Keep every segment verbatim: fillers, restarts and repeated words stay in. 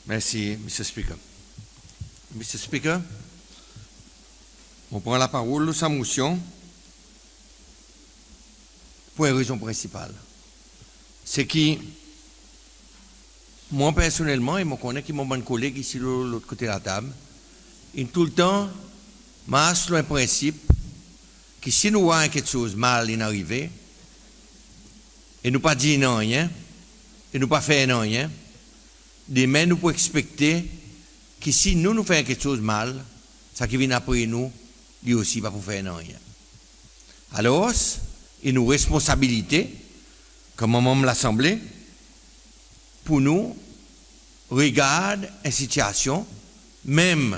Mersi Mr Speaker. Mr Speaker, mon pran laparol lo sa Mosyon pour en rezon prensipal. Se ki mwan personnelman e mon konnen ki mon bann koleg isi lo lot kote latab in toultan mars lo en prensip ki si nou vwar en keksoz mal in arive e nou pa dir nanryen e nou pa fer nanryen, demen nou pou ekspekte ki si nou, nou fer en keksoz mal, sa ki vin apre nou li osi pa pou fer nanryen. Alors i nou responsabilite konman Manm Lasanble pour nou regard en sityasyon menm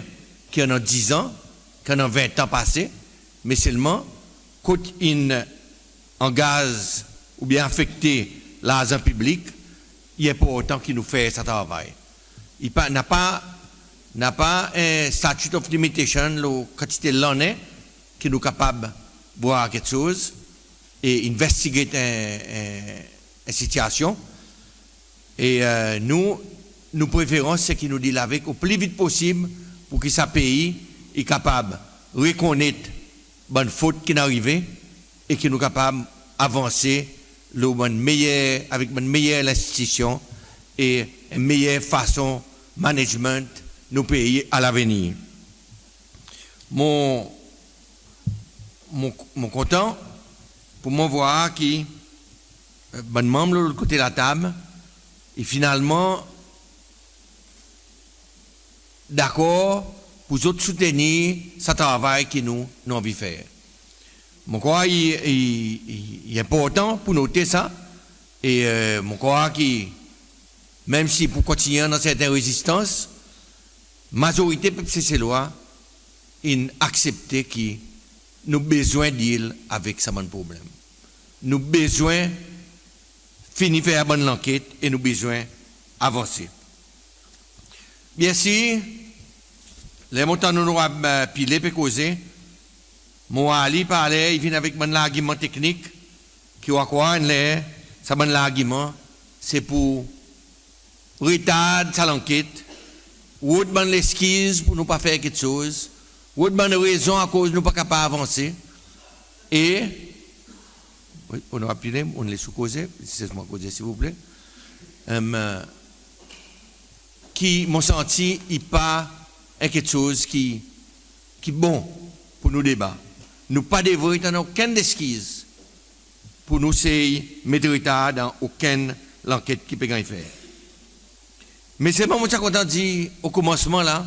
ki annan dizan, ki annan ventan pase, me selman kot in angaz oubyen afekte larzan piblik, i enportan ki nou fer sa travay. I pa, napa, napa en statute of limitation lo kantite lannen ki nou kapab vwar keksoz e investigate en, en, en sityasyon. E nou, nou preferans se ki nou deal avek o pli vit posib pour ki sa pei i kapab rekonnet bann fot ki'n arive e ki nou kapab avanse lo bann meyer, avek bann meyer lenstitisyon e en meyer fason management nou pei a lavenir. Mon, mon, mon kontan pour mwan vwar ki bann manm lo lot kote latab i finalman dakor pour zot soutenir sa travay ki nou, nou anvi fer. Mon krwar i, i, i, i enportan pour note sa e mon krwar ki menm si pou kontinyen annan serten rezistans, mazorite pep Seselwa in aksepte ki nou bezwen deal avek sa bann problenm. Nou bezwen fini fer sa bann lanket e nou bezwen avanse. Byensir ler mon tann Onorab Pillay pe koze, mon war li parler i vin avek bann largiman teknik ki ou a krwar enn ler sa bann largiman se pour retard sa lanket, rod bann leskiz pour nou pa fer keksoz, rod bann rezon akoz nou pa kapab avanse. E Onorab Pillay, mon les ou koze, les mwan koze silvouple. Ki mon santi i pa en keksoz ki, ki bon pour nou deba. Nou pa devret annan okenn leskiz pour nou sey met retar dan okenn lanket ki pe ganny fer. Me selman mon ti a kontan dir o konmansman la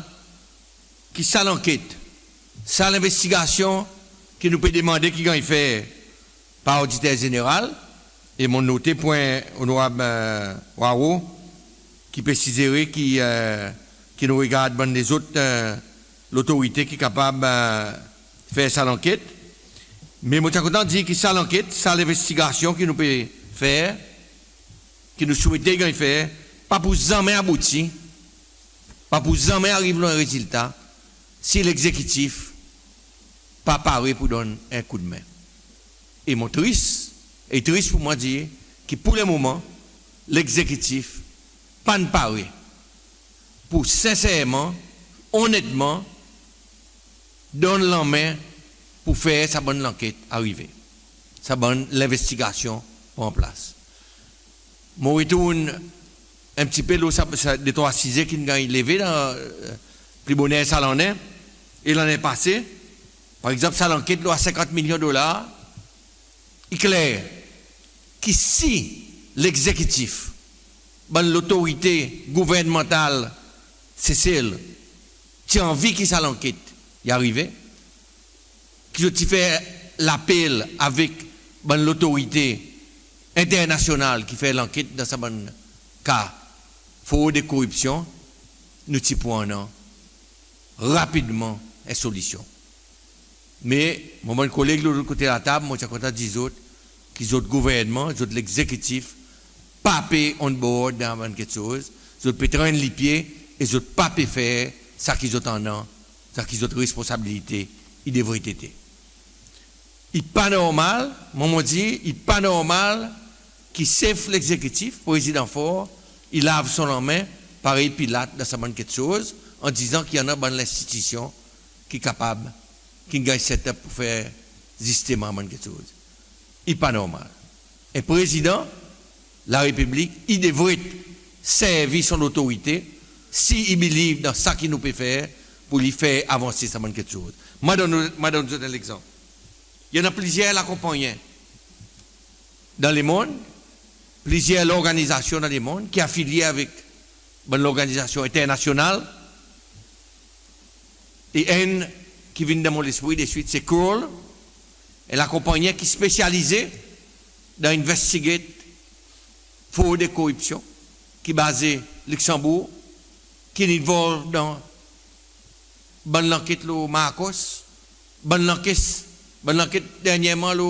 ki sa lanket, sa lenvestigasyon ki nou pe demande ki ganny fer par Oditer Zeneral, e mon note pwen Onorab Hoareau ki pe sizere ki, ki nou regard bann lezot Lotorite ki kapab fer sa lanket. Me mon ti a kontan dir ki sa lanket, sa lenvestigasyon ki nou pe fer, ki nou swete i ganny fer, pa pou zanmen abouti, pa pou zanmen ariv lo en rezilta si Legzekitif pa pare pour donn en koudmen. E mon tris, e i tris pour mwan dir ki pour lemoman Legzekitif pa'n pare pour senserman, onnetman donn lanmen pour fer sa bann lanket arive, sa bann lenvestigasyon pran plas. Mon retourn en pti pe lo sa, sa de trwa size ki'n ganny leve dan pli boner sa lannen e lannen pase. Par egzanp sa lanket lo a senkant milyon dolar, i kler ki si Legzekitif, bann lotorite gouvernmantal Sesel ti anvi ki sa lanket i arive, ki zot ti fer lapel avek bann lotorite enternasyonal ki fer lanket dan sa bann ka frod e koripsyon, nou ti pou annan rapidman en solisyon. Me mon bann koleg lo lot kote latab, mon ti a kontan dir zot ki zot gouvernman, zot Legzekitif pa pe on board dan sa bann keksoz, zot pe trenn lipye e zot pa pe fer sa ki zot annan, sa ki zot responsabilite i devret ete. I pa normal, mwan mon dir, i pa normal ki Sef Legzekitif, Prezidan Faure, i lav son lanmen parey Pilat dan sa bann keksoz, an dizan ki i annan bann lenstitisyon ki kapab, ki'n ganny set up pour fer zisteman sa bann keksoz. I pa normal. En Prezidan Larepiblik i devret servi son lotorite si i believe dan sa ki nou pe fer pour li fer avanse sa bann keksoz. Mon a donn, mon a donn zot en legzanp. I annan plizyer lakonpannyen dan lemonn, plizyer lorganizasyon dan lemonn ki afilye avek bann lorganizasyon enternasyonal. E enn ki vin dan mon lespri deswit se Kroll, en lakonpannyen ki spesyalize dan investigate frod e koripsyon, ki baze Luxembourg, ki'n involve dan bann lanket lo Marcos, bann lanket, bann lanket dernyerman lo,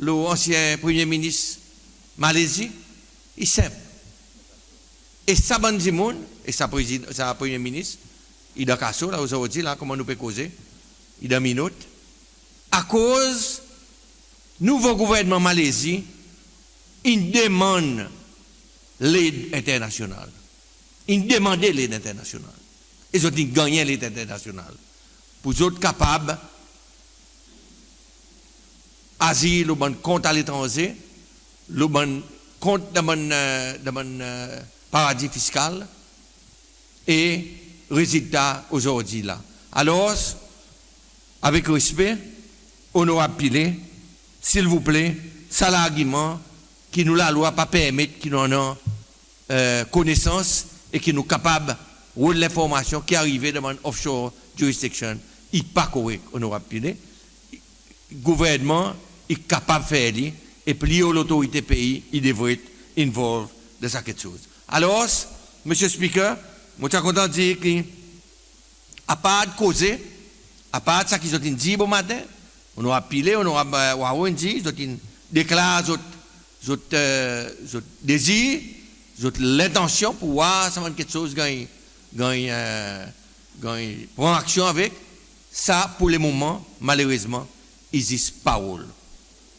lo ansyen Premye Minis Malezi. I senp. E sa bann dimoun, e sa Prezidan, sa Premye Minis, i dan kaso la ozordi la, konman nou pe koze, i dan minot. Akoz nouvo gouvernman Malezi in demann led enternasyonal. In demande led enternasyonal. E zot in gannyen led enternasyonal pour zot kapab azir lo bann kont aletranze, lo bann kont dan bann, e, dan bann, e, paradi fiskal. E rezilta ozordi la. Alors, avek respe, Onorab Pillay, silvouple, sa largiman ki nou lalwa pa permet ki nou annan, e, konesans e ki nou kapab rod lenformasyon ki arive dan bann offshore jurisdiction, i pa korek, Onorab Pillay. Gouvernman i kapab fer li, e pli o lotorite pei i devret involve dan sa keksoz. Alors, Mr Speaker, mon ti a kontan dir ki apard koze, apard sa ki zot in dir bomaten, Onorab Pillay, Onorab, e, Hoareau in dir, zot in deklar zot, zot, e, zot dezir, zot lentansyon pour war sa bann keksoz ganny, ganny, e, ganny pran aksyon avek. Sa pour lemoman, malerezman, i zis parol.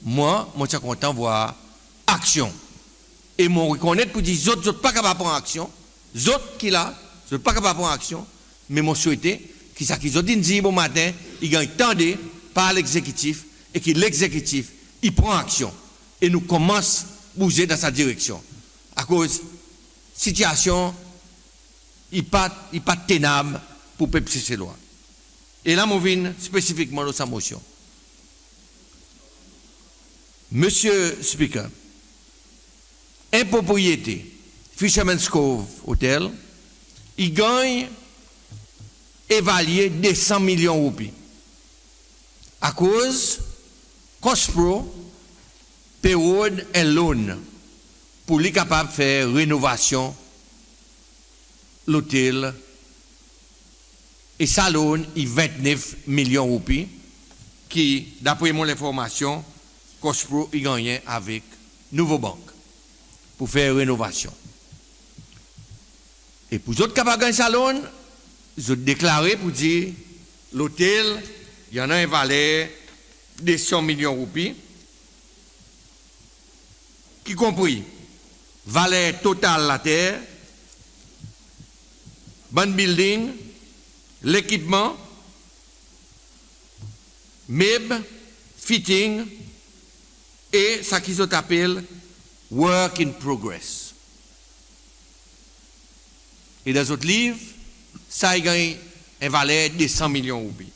Mwan, mon ti a kontan war aksyon. E mon rekonnet pour dir zot, zot pa kapab pran aksyon. Zot ki la, zot pa kapab pran aksyon. Me mon swete ki sa ki zot in dir bomaten i ganny tande par Legzekitif e ki Legzekitif i pran aksyon. E nou konmans bouze dan sa direksyon. Akoz sityasyon i pa, i pa tenab pour pep Seselwa. E la mon vin spesifikman lo sa Mosyon. Mr Speaker, en propriyete, Fisherman's Cove Hotel, i ganny evalye de san milyon roupi. Akoz COSPROH pe rod en loan pour li kapab fer renovasyon lotel, e sa loan i vennef milyon roupi ki, dapre mon lenformasyon, COSPROH i gannyen avek Nouvobanq pour fer renovasyon. E pour zot kapab ganny sa loan, zot deklare pour dir lotel i annan en valer de san milyon roupi, ki konpri valer total later, bann building, lekipman, meb, fitting, e sa ki zot apel work in progress. E dan zot liv, sa i ganny en valer de san milyon roupi.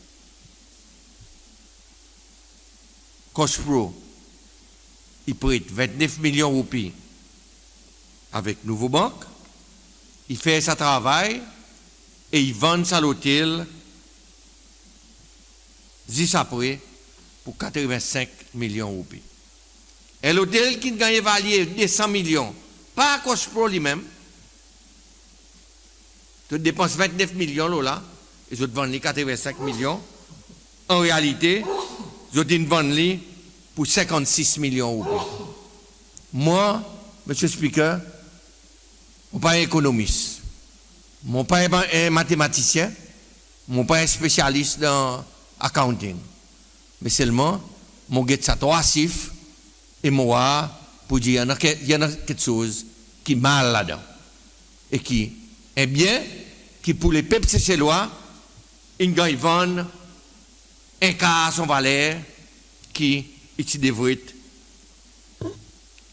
COSPROH i pret vennef milyon roupi avek Nouvobanq, i fer sa travay e i vann sa lotel zis apre pour katreven senk milyon roupi. En lotel ki'n ganny evalye de san milyon par COSPROH li menm, zot depans vennef milyon lo la, e zot vann li katreven senk milyon. An realite, zot in vann li pour senkannsis milyon roupi. Mwan, Mr Speaker, mon pa en ekonomis, mon pa en, en matematisyen, mon pa en spesyalis dan accounting. Me selman, mon get sa trwa sif e mon war pour dir i annan ke, i annan keksoz ki mal ladan. E ki en byen ki pour Lepep Seselwa in ganny vann en kar son valer ki i ti devret,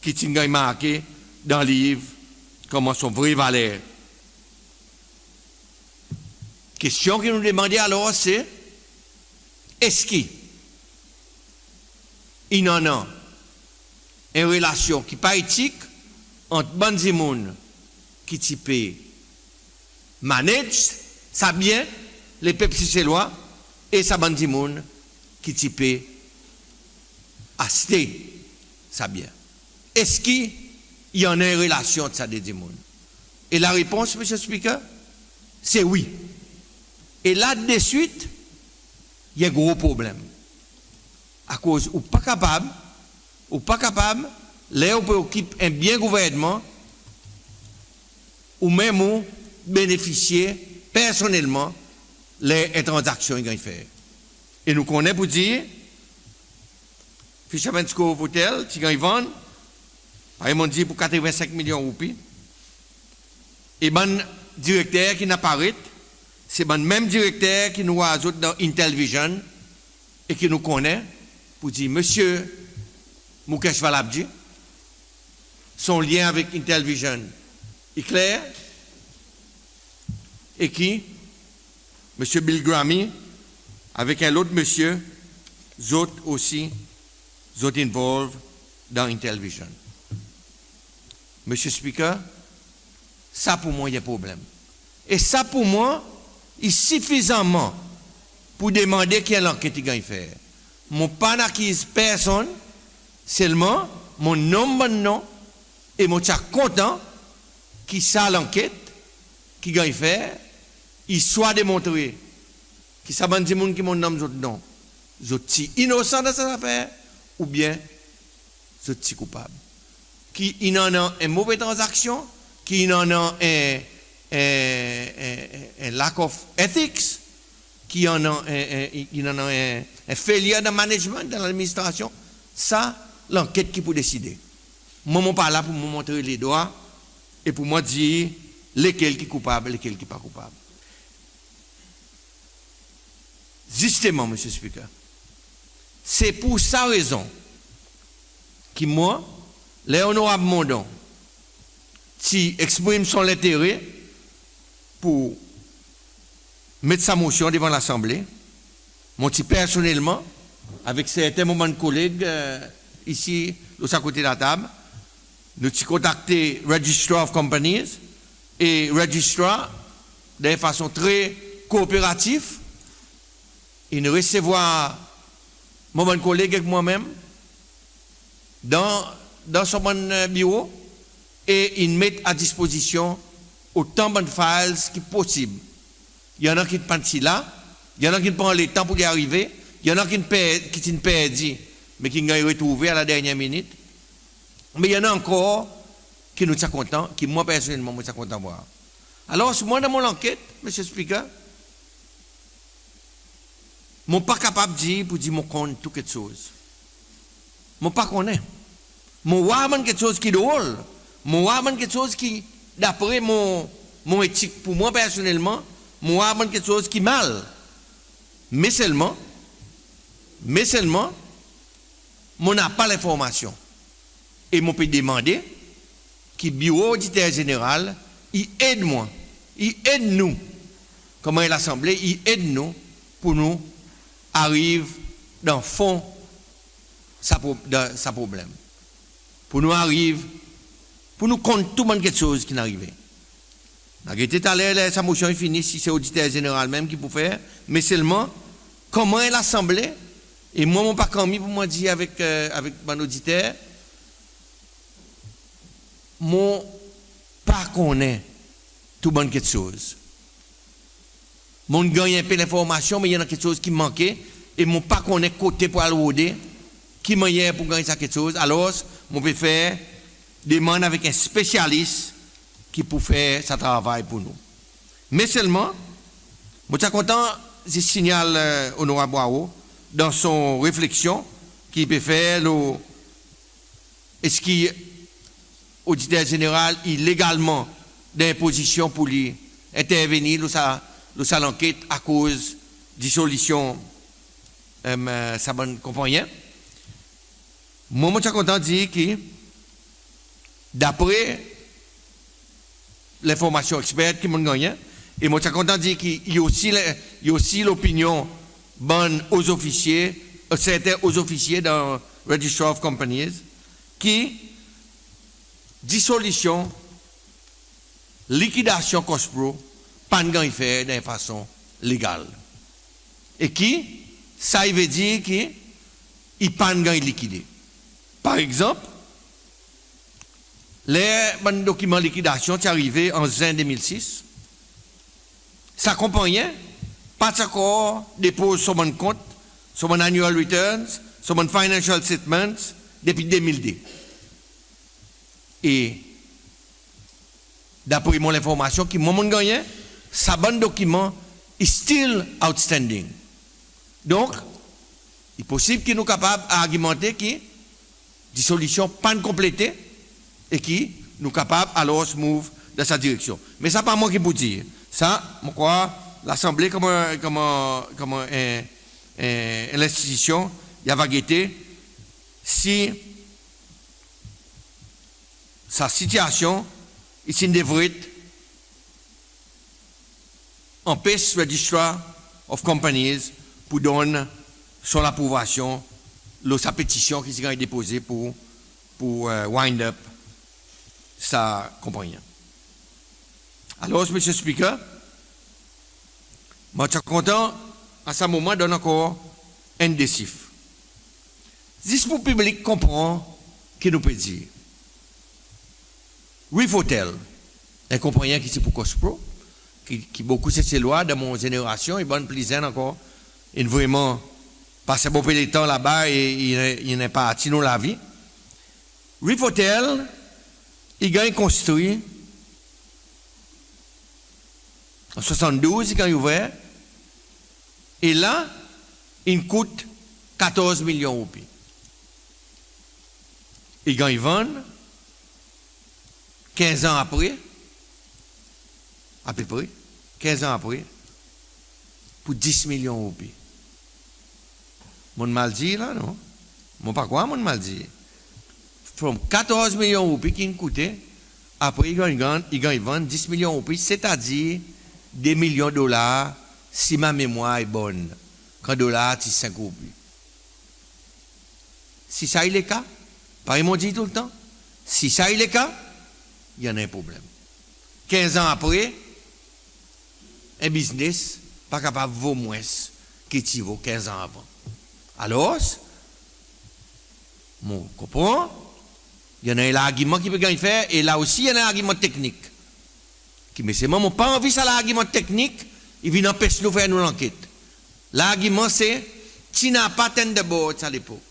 ki ti'n ganny marke dan liv konman son vre valer. Kestyon ki nou demande alor se, eski in annan en relasyon ki pa etik ant bann dimoun ki ti pe manage sa byen Lepep Seselwa e sa bann dimoun ki ti pe aste sa byen? Eski i annan en relasyon ant sa de dimoun? E larepons, Mr Speaker, se wi. E la deswit i en gro problenm. Akoz ou pa kapab, ou pa kapab, ler ou pe okip en byen gouvernman, ou menm ou benefisye personnelman ler en tranzaksyon i ganny fer. E nou konnen pour dir Fisherman's Cove Hotel ti ganny vann, parey mon'n dir, pour katreven senk milyon roupi. E bann direkter ki'n aparet, se bann menm direkter ki nou war zot dan Intelvision e ki nou konnen pour dir Msye Mukesh Valabhji, son lyen avek Intelvision i kler, e ki Msye Bill Grammy avek en lot msye, zot osi zot involve dan Intelvision. Mr Speaker, sa pour mwan i en problenm. E sa pour mwan i sifizanman pour demande ki en lanket i ganny fer. Mon pa'n akiz personn, selman mon'n nonm bann non e mon ti a kontan ki sa lanket ki ganny fer i swa demontre ki sa bann dimoun ki mon'n nonm zot non, zot ti inosan dan sa zafer, oubyen zot ti koupab. Ki in annan en move tranzaksyon, ki in annan en, en, en, en lack of ethics, ki annan en, en, in annan en, en failure dan management, dan ladministrasyon, sa lanket ki pou deside. Mwan mon pa la pour mwan montre ledwa e pour mwan dir lekel ki koupab, lekel ki pa koupab. Zisteman, Mr Speaker, se pour sa rezon ki mwan, ler Onorab Mondon ti eksprim son lentere pour met sa Mosyon devan Lasanble, mon ti personnelman, avek serten mon bann koleg isi lo sa kote latab, nou ti kontakte Registrar of Companies e Registrar, dan en fason tre kooperatif, in resevwar mon bann koleg ek mwan menm dan, dan son bann biro e in met a dispozisyon otan bann files ki posib. I annan ki pa'n ti la, i annan ki'n pran letan pour li arive, i annan ki'n per, ki ti'n perdi me ki'n ganny retrouve a la dernyen minit. Me i annan ankor ki nou ti a kontan, ki mwan personnelman mon ti a kontan war. Alors mwan dan mon lanket, Mr Speaker, mon pa kapab dir pour dir mon konn tou keksoz. Mon pa konnen. Mon war bann keksoz ki drol. Mon war bann keksoz ki, dapre mon, mon etik pour mwan personnelman, mon war bann keksoz ki mal. Me selman, me selman, mon napa lenformasyon. E mon pe demande ki Biro Oditer Zeneral i ed mwan, i ed nou, konman en Lasanble, i ed nou pour nou ariv dan fon sa pro, dan sa problenm. Pour nou ariv, pour nou konn tou bann keksoz ki'n arive. Nou a gete taler, ler sa Mosyon i fini, si se Oditer Zeneral menm ki pou fer, me selman, konman en Lasanble, e mwan mon pa kanmi pour mwan dir avek, avek bann oditer, mon pa konnen tou bann keksoz. Mon'n ganny en pe lenformasyon, me i annan keksoz ki manke, e mon pa konnen kote pour al rode, ki mannyer pour ganny sa keksoz. Alors mon pe fer demann avek en spesyalis ki pou fer sa travay pour nou. Me selman, mon ti a kontan zis sinyal Onorab Hoareau dan son refleksyon ki i pe fer lo eski Oditer Zeneral i legalman dan en pozisyon pour li entervenir lo sa, lo sa lanket akoz disolisyon, e, sa bann konpannyen. Mwan, mon ti a kontan dir ki dapre lenformasyon eksper ki mon'n gannyen, e mon ti a kontan dir ki i osi, i osi lopinyon bann o zofisye, serten o zofisye dan Registrar of Companies, ki disolisyon, likidasyon COSPROH pa'n ganny fer dan en fason legal. E ki sa i vedir ki i pa'n ganny likide. Par egzanp, ler bann dokiman likidasyon ti arive an Zen de mil sis, sa konpannyen pa ti ankor depoz son bann kont, son bann annual returns, son bann financial statements depi de mil de. E dapre mon lenformasyon ki mwan mon'n gannyen, sa bann dokiman i still outstanding. Donk, i posib ki nou kapab argimante ki disolisyon pa'n konplete e ki nou kapab alors move dan sa direksyon. Me sa pa mwan ki pou dir. Sa, mon krwar Lasanble konman, konman, konman en, en, en lenstitisyon, i ava gete si sa sityasyon i ti'n devret anpes Registrar of Companies pou donn son laprouvasyon lo sa petisyon ki ti ganny depoze pou, pou, e, wind up sa konpannyen. Alors, Mr Speaker, mon ti a kontan a sa moman donn ankor enn de sif. Zis pou piblik konpran ki nou pe dir. Reef Hotel, en konpannyen ki ti pou COSPROH, ki, ki bokou Seselwa dan mon zenerasyon e bann pli zenn ankor, in vreman pas en bon pe letan laba e i, i, in parti nou lavi. Reef Hotel i ganny konstri an swasanndouz, i ganny ouver, e la in kout katorz milyon roupi. I ganny vann kenz an apre, apepre kenz an apre, pou dis milyon roupi. Mon'n mal dir la, non? Mon pa krwar mon'n mal dir. From katorz milyon roupi ki in koute, apre i ganny, i ganny vann dis milyon roupi, setadir de milyon dolar, si ma memwar i bonn, kan dolar ti senk roupi. Si sa i leka, parey mon dir toultan, si sa i leka, i annan en problenm. Kenz an apre, en biznes pa kapab vo mwens ki i ti vo kenz an avan. Alors, mon konpran, i annan en largiman ki pe ganny fer, e la osi i annan en largiman teknik. Ki, me selman mon pa anvi sa largiman teknik i vin anpes nou fer nou lanket. Largiman se, ti napa tender board sa lepok.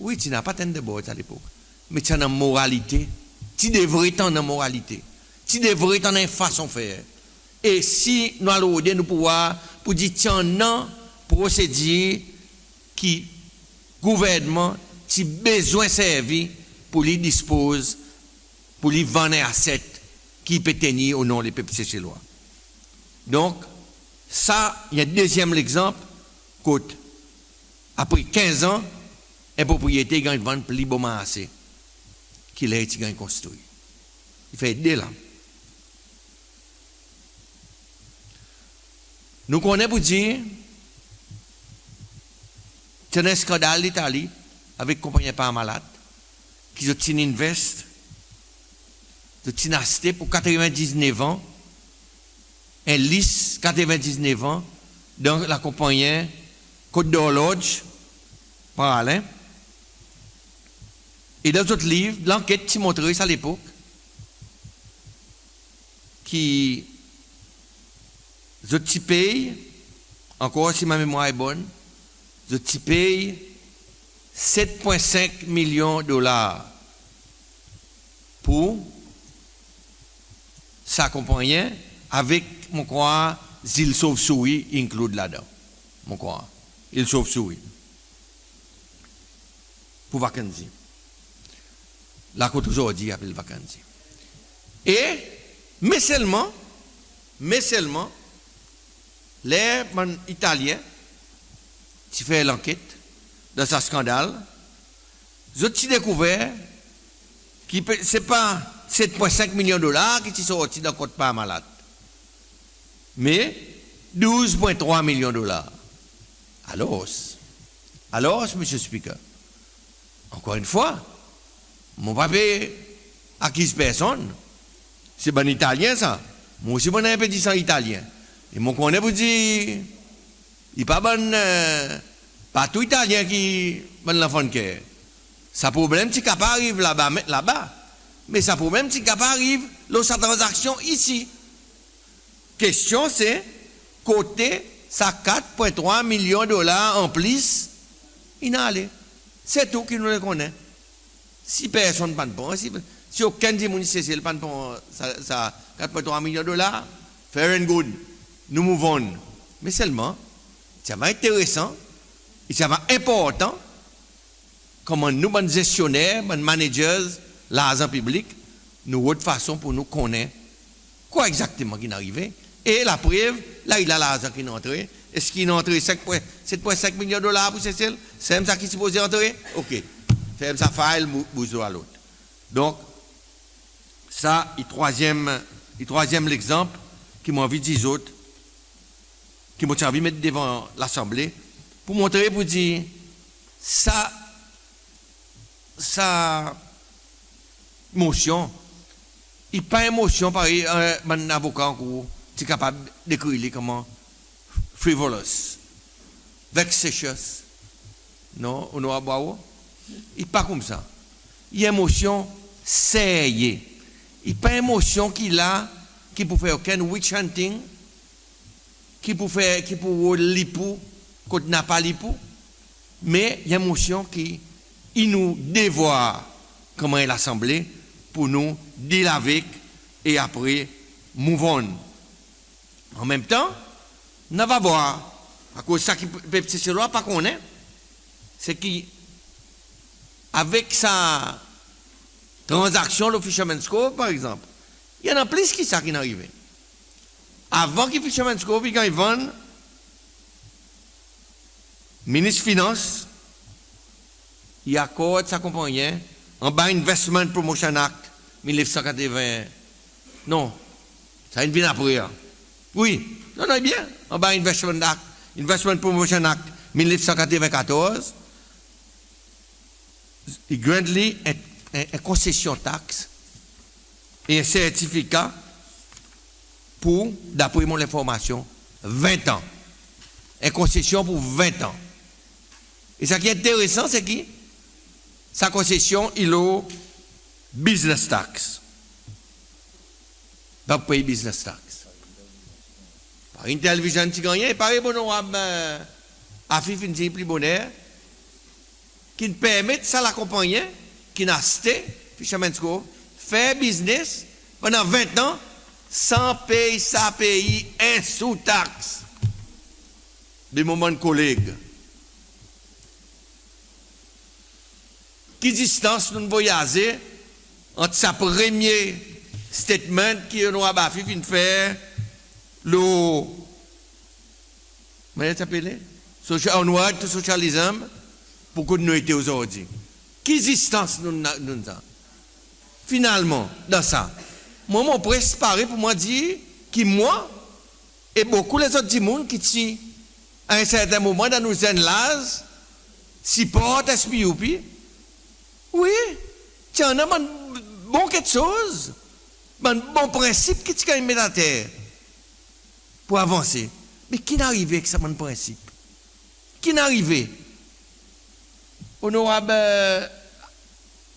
Wi, ti napa tender board sa lepok. Me ti annan moralite. Ti devret annan moralite. Ti devret annan en fason fer. E si nou al rode, nou pou war, pou dir ti annan prosedir ki gouvernman ti bezwen servi pou li dispoz, pou li vann en asset ki i pe tenir o non lepep Seselwa. Donk, sa i en dezyenm legzanp kot apre kenz an, en propriyete i ganny vann pli bon marse ki ler i ti ganny konstri. I fer de la. Nou konnen pou dir, ti annan en skandal Litali avek konpannyen Parmalat, ki zot ti'n invest, zot ti'n aste pou katreven diznef an, en lease katreven diznef an, dan lakonpannyen Cote d'Or Lodge, Praslin. E dan zot liv, lanket ti montre sa lepok, ki zot ti pey, ankor si ma memwar i bonn, zot ti pey set pwen senk milyon dolar pou sa konpannyen, avek, mon krwar, Zil Sovsouri include ladan. Mon krwar. Zil Sovsouri. Pou Vacanzi. La kot ozordi i apel Vacanzi. E Me selman, me selman, ler bann Italyen ti fer lanket dan sa skandal, zot ti dekouver ki pe- se pa set pwen senk milyon dolar ki ti sorti dan kont Parmalat, me douz pwen trwa milyon dolar. Alors, alors, Mr Speaker, ankor enn fwa, mon pa pe akiz personn. Se bann Italyen sa. Mwan osi mon annan en pe disan Italyen. E mon konnen pour dir, i pa bann, e, pa tou Italyen ki bann lanfannker. Sa problenm ti kapab ariv laba, me, laba. Me sa problenm ti kapab ariv lo sa tranzaksyon isi. Kestyon se, kote sa kat pwen trwa milyon dolar an plis in ale? Se tou ki nou le konnen. Si personn pa'n pran, si, si okenn dimoun Sesel pa'n pran sa, sa kat pwen trwa milyon dolar, fair and good, nou move on. Me selman, ti ava enteresan, e ti ava enportan, konman nou bann zesyoner, bann managers larzan piblik, nou rod fason pour nou konnen kwa egzakteman ki'n arive. E laprev, la i la larzan ki'n antre. Eski in antre senk pwen, set pwen senk milyon dolar pour Sesel? Sanmenm sa ki sipoze antre? OK. Ferm sa file, bou- bouz lo lot. Donk, sa i trwazyenm, i trwazyenm legzanp ki mon anvi dir zot, ki mon ti anvi met devan Lasanble pour montre, pour dir sa, sa mosyon, i pa en mosyon parey, e, bann avoka Ankour ti kapab dekrir li konman frivolous, vexatious. Non, Onorab Hoareau? I pa koumsa. I en mosyon serye. I pa en mosyon ki la, ki pou fer okenn witch hunting, ki pou fer, ki pou rod lipou kot napa lipou. Me i en mosyon ki i nou devwar konman en Lasanble pour nou deal avek e apre move on. Anmenmtan, nou ava vwar, akoz sa ki pep Seselwa pa konnen, se ki avek sa tranzaksyon lo Fisherman's Cove, par egzanp, i annan plis ki sa ki'n arive. Avan ki Fisherman's Cove i ganny vann, Minis Finans i akord sa konpannyen anba Investment Promotion Act mil nef san katreven. Non, sa in vin apre, a. Wi, non, non, byen, anba Investment Act, Investment Promotion Act mil nef san katreven katorz, i grant li en, en, en konsesyon taks e en sertifika pour, dapre mon lenformasyon, ven an. En konsesyon pour ven an. E sa ki enteresan, se ki sa konsesyon i lo business tax. Pa pey business tax. Paris Television ti gannyen, e parey Onorab, e, Afif in dir pli boner, ki'n permet sa lakonpannyen ki'n aste Fisherman's Cove fer biznes pandan ven an san pey sa pei en sou taks. Be mon bann koleg, ki distans nou'n vwayaze ant sa premye statement ki Onorab Afif in fer lo, mannyer i apele, social, Onward to Socialism, pour kot nou ete ozordi? Ki distans nou'n, nou'n sa? Finalman, dan sa, mwan mon pres pare pour mwan dir ki mwan e bokou lezot dimoun ki ti, a en serten moman dan nou zenn laz, siport SPUP, wi, ti annan bann bon keksoz, bann bon prensip ki ti ganny met ater pour avanse. Me ki'n arive ek sa bann prensip? Ki'n arive? Onorab, e,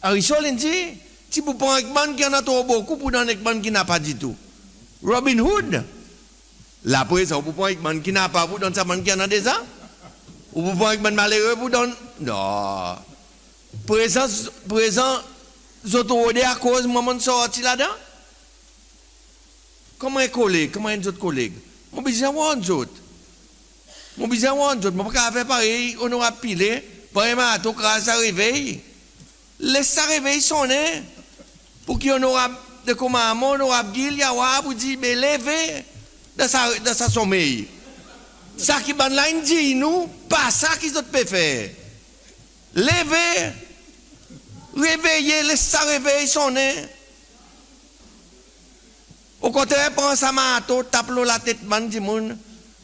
Arissol in dir, ti pou pran ek bann ki annan tro bokou pour donn ek bann ki napa ditou. Robin Hood. La prezan ou pou pran ek bann ki napa pour donn sa bann ki annan deza? Ou pou pran ek bann malere pour donn? Non. Prezan, prezan zot rode akoz mwan mon'n sorti ladan? Konman en koleg, konman enn zot koleg, mon bezwen warn zot. Mon bezwen warn zot. Mon pa kapab fer parey Onorab Pillay, pran en marto, kraz sa revey. Les sa revey sonnen pour ki Onorab de komanman, Onorab Gill, i a war pou dir, be leve dan sa, dan sa sonmey. Sa ki bann la in dir nou, pa sa ki zot pe fer. Leve, reveye, les sa revey sonnen. Okontrer, pran sa marto, tap lo latet bann dimoun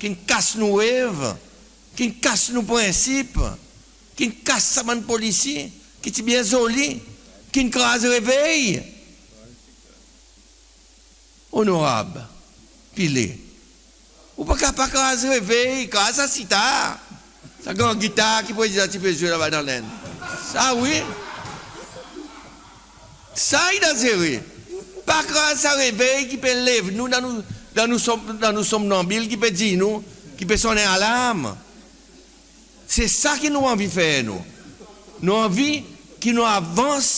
ki'n kas nou rev, ki'n kas nou prensip, ki'n kas sa bann Polisi ki ti byen zoli, ki'n kraz revey. Onorab Pillay, ou pa kapab kraz revey, kraz sa sitar, sa gran gitar ki Prezidan ti pe zwe laba dan Lenn. Sa wi. Sa i danzere. Pa kraz sa revey ki pe lev nou dan nou, dan nou sonm, dan nou sonmnanbil, ki pe dir nou, ki pe sonnen alarm. Se sa ki nou anvi fer nou. Nou anvi ki nou avans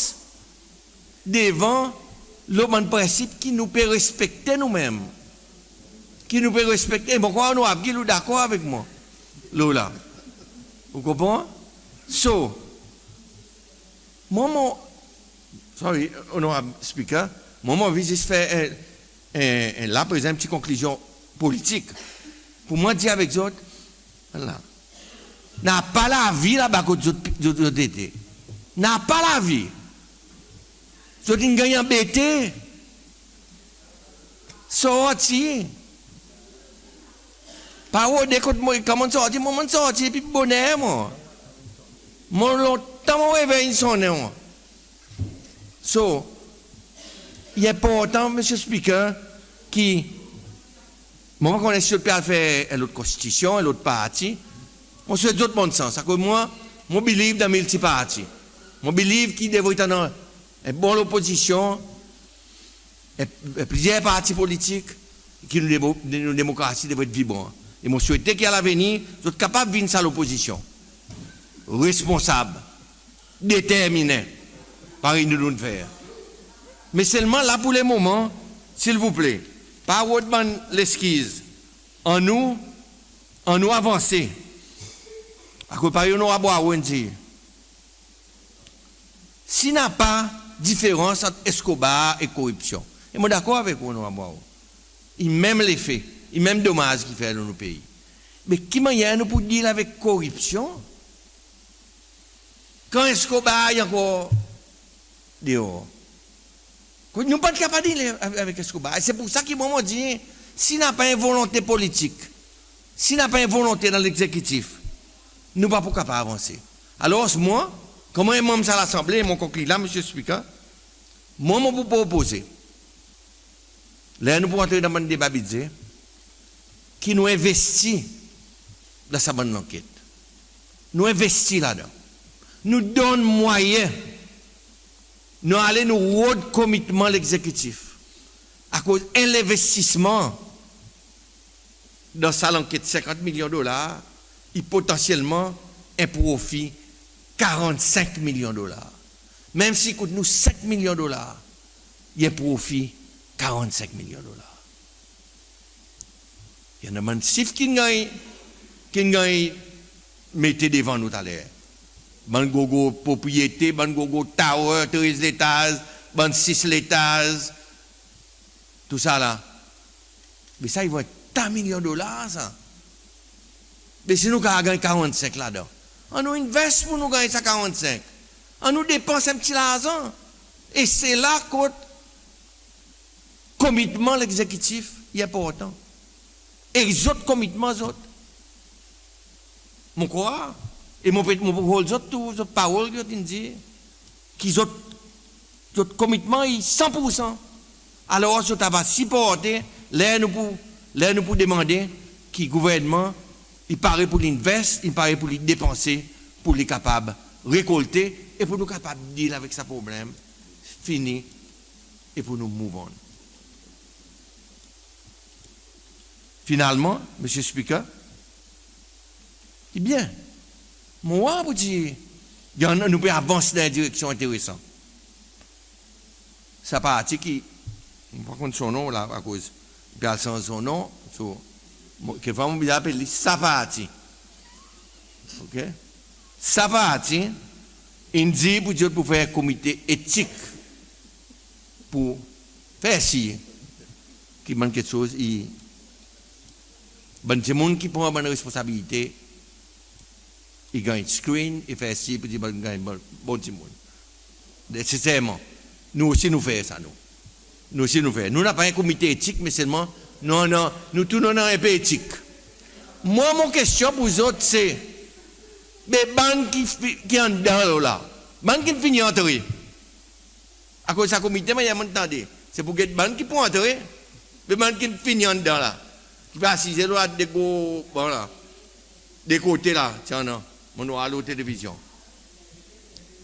devan lo bann prensip ki nou pe respekte nou menm. Ki nou pe respekte. E mon krwar Onorab Gill ou dakor avek mwan lo la. Ou konpran? So, mwan mon, sorry, Onorab Speaker, mwan mon anvi zis fer en, en, en, la prezan en pti konklizyon politik pour mwan dir avek zot, la, napa lavi laba kot zot, zot, zot ete. Napa lavi. Zot in ganny anbete. Sorti. Pa rode kot mwan, kan mon'n sorti, mwan mon'n sorti depi boner mwan. Mwan lontan mon revey in sonnen mwan. So, i enportan, Mr Speaker, ki, mon pa konnen si zot pe al fer en lot konstitisyon, en lot parti. Mon swet zot bonn sans. Akoz mwan, mon believe dan miltiparti. Mon believe ki devret annan en bon lopozisyon, e, e plizyer parti politik, ki nou demo-, nou demokrasi devret vibran. E mon swete ki a lavenir, zot kapab vin sa lopozisyon responsab, determinen, parey nou, nou'n fer. Me selman la pour lemoman, silvouple, pa rod bann leskiz. Annou, annou avanse. Akoz parey Onorab Hoareau in dir, si napa diferans ant eskobar e koripsyon, e mon dakor avek ou, Onorab Hoareau, i menm lefe, i menm domaz ki fer lo nou pei. Me ki mannyer nou pou deal avek koripsyon kan eskobar i ankor deor? Kot nou pa'n kapab deal avek, avek eskobar. E se pour sa ki mwan mon dir, si napa en volonte politik, si napa en volonte dan Legzekitif, nou pa pou kapab avanse. Alors mwan, konman en manm sa Lasanble, mon konkli la, Mr Speaker, mwan mon pou propoze, ler nou pou antre dan bann deba Bidze, ki nou envesti dan sa bann lanket. Nou envesti ladan. Nou donn mwayen. Nou ale nou rod komitman Legzekitif. Akoz en lenvestisman dan sa lanket senkant milyon dolar, i potansyelman en profi karannsenk milyon dolar. Menm si i kout nou senk milyon dolar, i en profi karannsenk milyon dolar. I annan bann sif ki'n ganny, ki'n ganny mete devan nou taler. Bann gro gro propriyete, bann gro gro tower, trez letaz, bann sis letaz, tousala. Me sa i vo en ta milyon dolar sa. Me si nou kapab ganny karannsenk ladan, annou envestir pour nou ganny sa karannsenk. Annou depans en pti larzan. E se la kot komitman Legzekitif i enportan. E zot komitman zot, mon krwar, e mon pe, mon pou hold zot tou, zot parol ki zot in dir, ki zot, zot komitman i san pour san. Alors zot ava siporte ler nou pou, ler nou pou demande ki gouvernman i pare pour li envestir, i pare pour li depanse, pour li kapab rekolte e pour nou kapab deal avek sa problenm, fini, e pour nou move on. Finalman, Mr Speaker, i byen, mon war pour dir, i annan, nou pe avans dan en direksyon enteresan. Sa parti ki, mon pa konn son non la, akoz i pe al sanz son non, so, mon, kekfwa mon bezwen apel li sa parti. OK? Sa parti in dir pour dir zot pou fer komite etik pour fer sir ki bann keksoz i, bann dimoun ki pran bann responsabilite i ganny screen e fer sir ki bann, ganny bon, bon dimoun. Neseserman. Nou osi nou fer sa nou. Nou osi nou fer. Nou napa en komite etik, me selman nou annan, nou tou nou annan en pe etik. Mwan mon kestyon pour zot se, be bann ki fi-, ki anndan lo la, bann ki'n fini antre. Akoz sa komite, mannyer mon'n tande, se pour get bann ki pou antre. Be bann ki'n fini anndan la, ki pe asize lo la de gro ban la, de kote la, ti annan, mon'n war lo televizyon.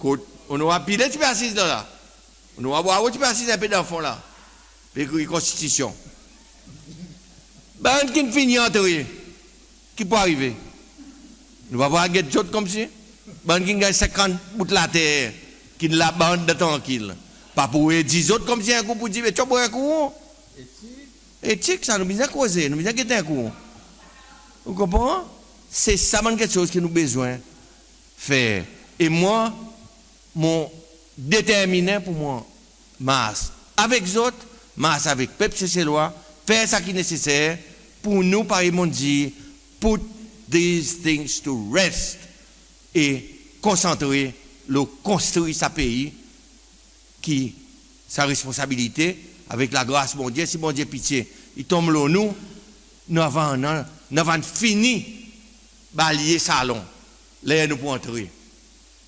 Kot Onorab Pillay ti pe asiz la la. Onorab Hoareau ti pe asiz en pe dan fon la, pe ekrir Konstitisyon. Bann ki'n fini antre, ki pou arive? Nou pa pou al get zot konmsi? Bann ki'n ganny senkant bout later, ki'n la bann dan trankil, pa pou dir zot konmsi en kou pour dir, be ti bwar en kou? Etik sa, nou bezwen koze, nou bezwen get en kou. Ou konpran? Se sa bann keksoz ki nou bezwen fer. E mwan, mon determinen pour mwan mars avek zot, mars avek pep Seselwa, fer sa ki neseser pour nou, parey mon'n dir, put these things to rest e konsantre lo konstri sa pei, ki sa responsabilite, avek lagras Bondye, si Bondye pitye i tonm lo nou, nou ava annan, nou ava fini balye salon ler nou pou antre.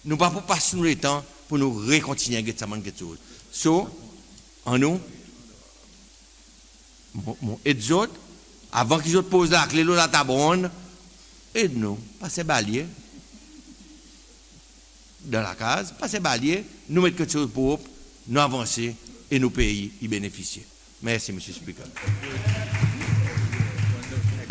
Nou pa pou pas nou letan pour nou rekontinyen get sa bann keksoz. So, annou, mon, mon ed zot, avan ki zot poz lakle lo latab ronn, ed nou, pas en balye dan lakaz, pas en balye, nou met keksoz prop, nou avanse e nou pei i benefisye. Mersi, Mr Speaker.